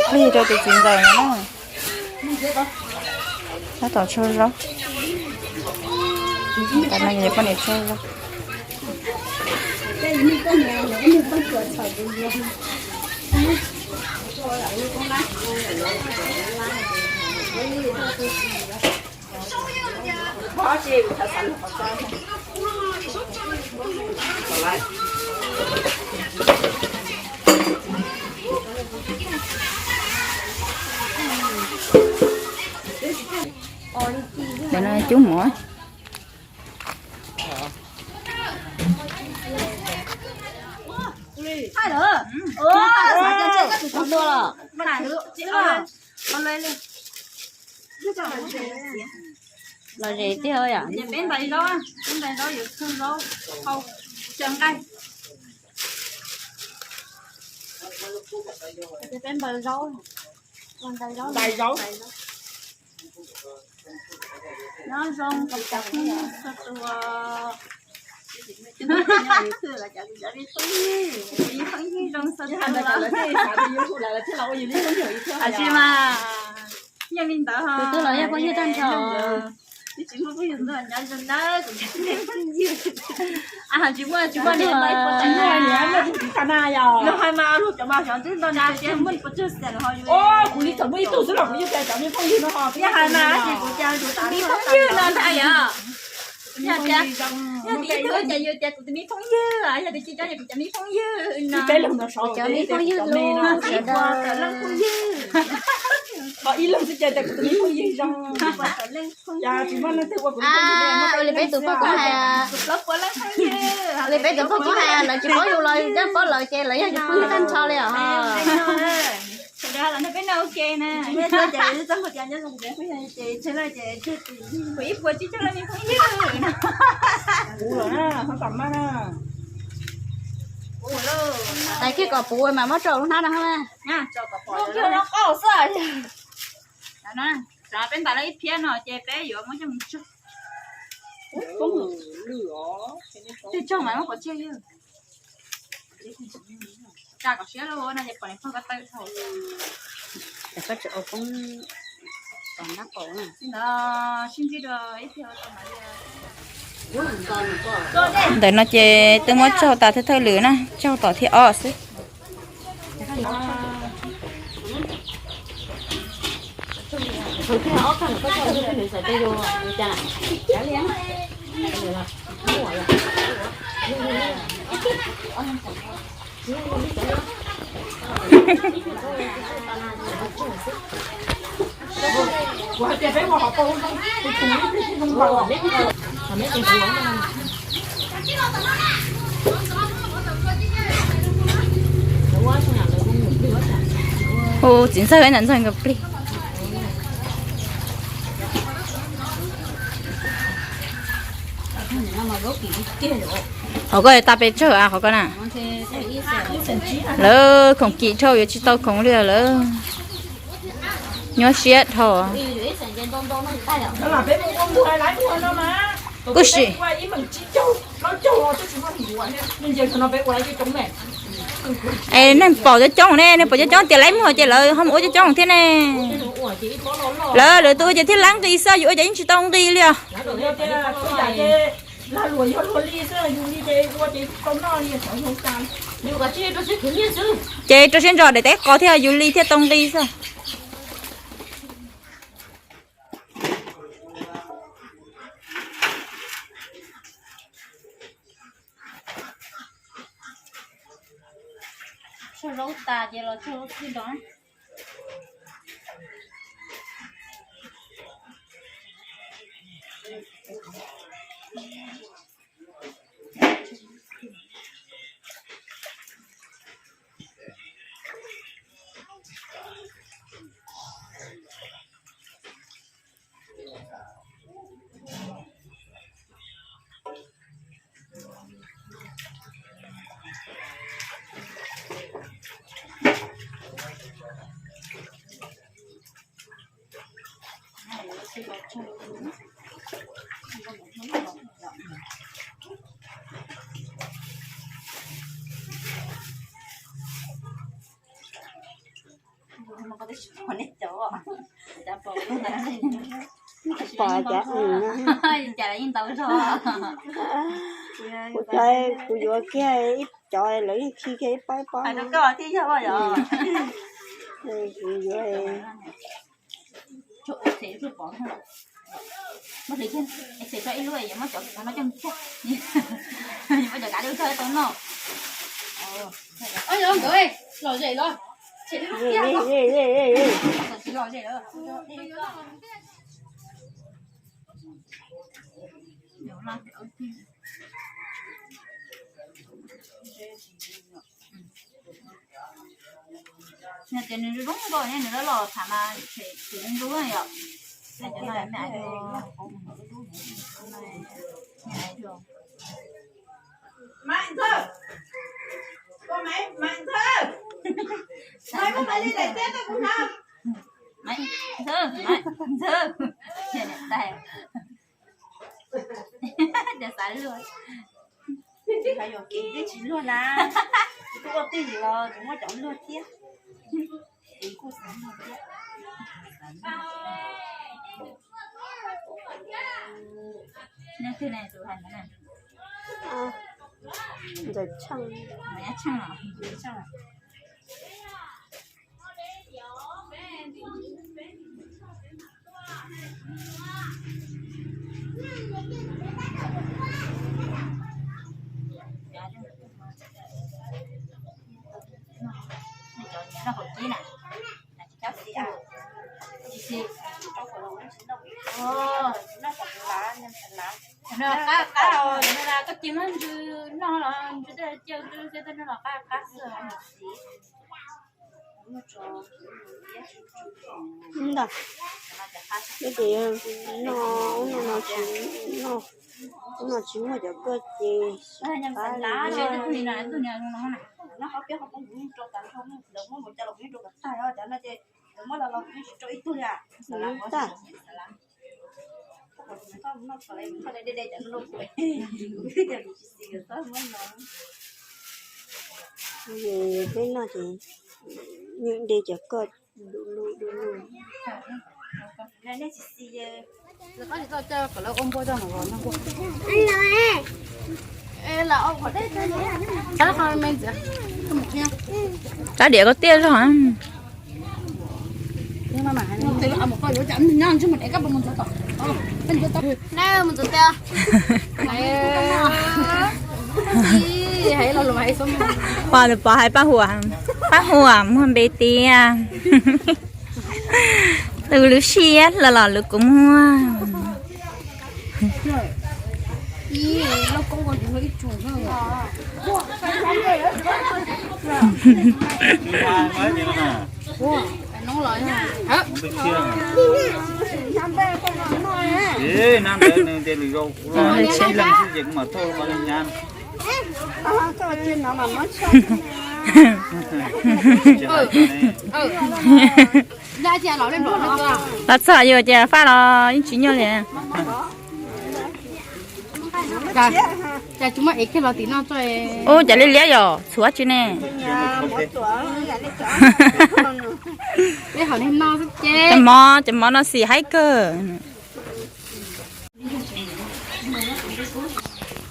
Plig rau tus txiv ntxawm no na. Tab tom tsau zaub. Tam no yuav poj niam tsau zaub. Cub mov. Los ze tiag yom. Peb ntais zaub, peb ntais zaub yuav kawg zaub hau, cov nqaij. Peb ntais zaub, ntais zaub. Nyob zoo cov phooj ywg txhua tus. Cov phooj ywg zoo txhua tus. Tab sis mas yog li ntawd, tus twg los yog phooj ywg tag nrho. Tsis muaj phooj ywg ntawd, tsis muaj, tsis muaj. Luag hais mas luag cov mas xyov twb nto nto tias muaj pov tseg xwb los ho yus. Kuv li thaum muaj ib tug xwb los kuv yeej tias cov me phooj ywg no ho. Yog hais mas ces kuv tias kuv tus me phooj ywg no ntag yom. Yog tias, yog tias ib tug ces yus tias kuv tus me phooj ywg, yog tias tsis cov ces kuv cov me phooj ywg no. Peb leeg no, cov me phooj ywg no, ib puas tawm leej phooj ywg. Ho ib leeg xwb ces tias kuv tus me phooj ywg zoo. Ua li peb tus pog kuv hais, ua li peb tus pog kuv hais, lawv tsis paub yus los yeej paub lawv ces lawv yog yus phooj ywg tag nrho li os. Sawv daws los nrog peb noj ua ke na. Kuv ib puas tsib caug leej me phooj ywg. Tais kiag kom puv mas muab rau lub hnab no. Peb ntais lawv ib phiab no ces peb yuav muab coj mus tsaug. Tej tsaug mas muab pov tseg. Tsa kom siab lawm no ces pom niam pog ko taw dhau. Ntawm no ces twb muab tsaug tas thawj thawj lwm na, tsaug tom thib ob xwb. Hu txiv ntxawg ntawm ntxawg nkawd plig. Qhov ko tas pes tsawg a qhov ko na. Lawv khoom kim dhau yuav tsis tau khoom li lawm. Nyuaj siab dhau. Kuj sim. Es neeg pom coob coob ne, neeg pom coob coob tias laib muag ces lawv ho mus ua coob coob thiab ne. Lawv lawv tus ua ces thiaj laib nqi xwb, yus ua ces yeej tsis tau nqi li os. Ces rau siab ntso daim teb qos thiaj yus li thiaj tau nqi xwb. Tsau zaub tas ces los tsau zaub txhij nrog. Pom cas, kuv cov, kuv yuav kiag ib cov lawv yeej khi kiag ib pob ib pob. Kuv yuav, Nws tias nws zoo nkauj ne, nws loj los tham mas tseem zoo yom. Ntxhw, Ntxhw, xav luag. Hais yuam kev twb tsis luag na, kuv ua twj ywm los tseem muaj cov luag thiab. Kuv kuj xav luag thiab. Ntxawm Tsheej. Qab qab, koj cia muab ntsw noj los ntsw tej cia tej no los qab qab xwb. Ntag, ces no, ub no tsis muaj cov koj ces Peb noj ces nws de cov koj du lug du lug. Rab diav koj tiaj zog. Pom lus pom hais Paj Huam, Paj Huam muaj npe tiag. Tus lub siab los los lub kua muag. Los txog yus ces faj los yeej tsis nyuaj li. Ub, cas liab liab yom, txhuav tsi ne. Cov mov, cov mov no xis haib kawg.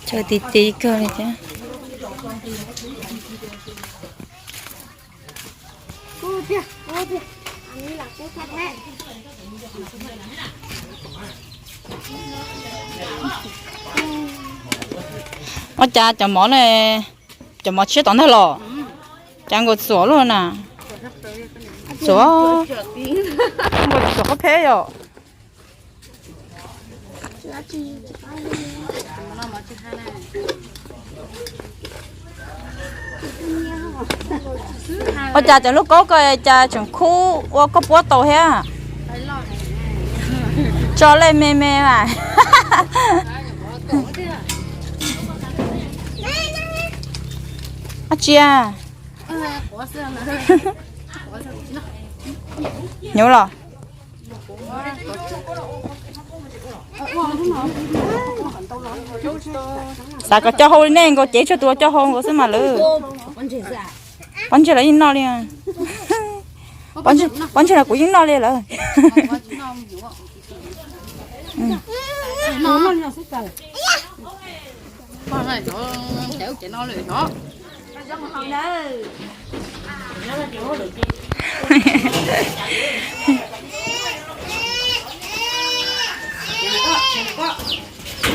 Tsawg ti ti kawg li thiab. Ua cas cov mov ne, cov mov tshiab tom ntag los, cas nkaus txuam luaj na. Txuam, nkaus txuam qab pheb yom. Ua cas cov lub kaub ko cas tseem khub ua koj puab tau thiab. Tso lej me me mas. Ab tsia. Hnyuv los. Xav kom coj hau li nej nkaus, cev tshuaj tus coj hau nkaus xwb mas lawm. Pob ntseg los yeej noj li. Pob ntseg los kuv yeej noj li lawm.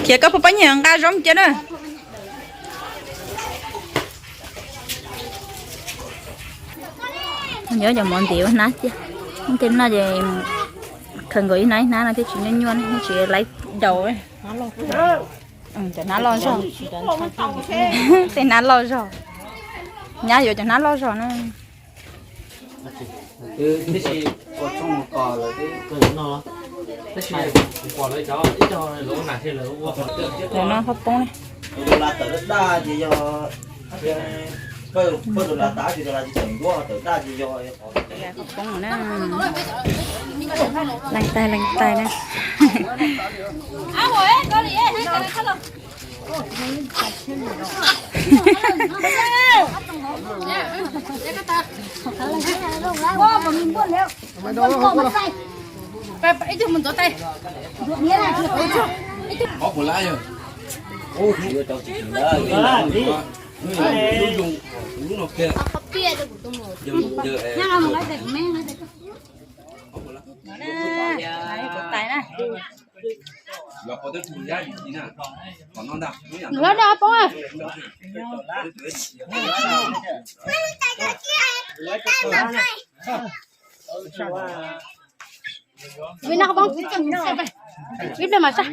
Khiav koj puas pab nyiam nqa zaub cia na. Nyob cov mov ntim ua hnab tiag. Tej no ces khaws nkaus ib hnab ib hnab no thiaj tsis nyuaj nyuaj, tsis laib daus. Cov hnab loj zog. Tej hnab loj zog. Nyab yuav cov hnab loj zog na. Lawv no qhov poob ne. Qhov poob na. Leej tais leej tais na. Lawv daj poob. Vim no poob. Ib pliag mas sab.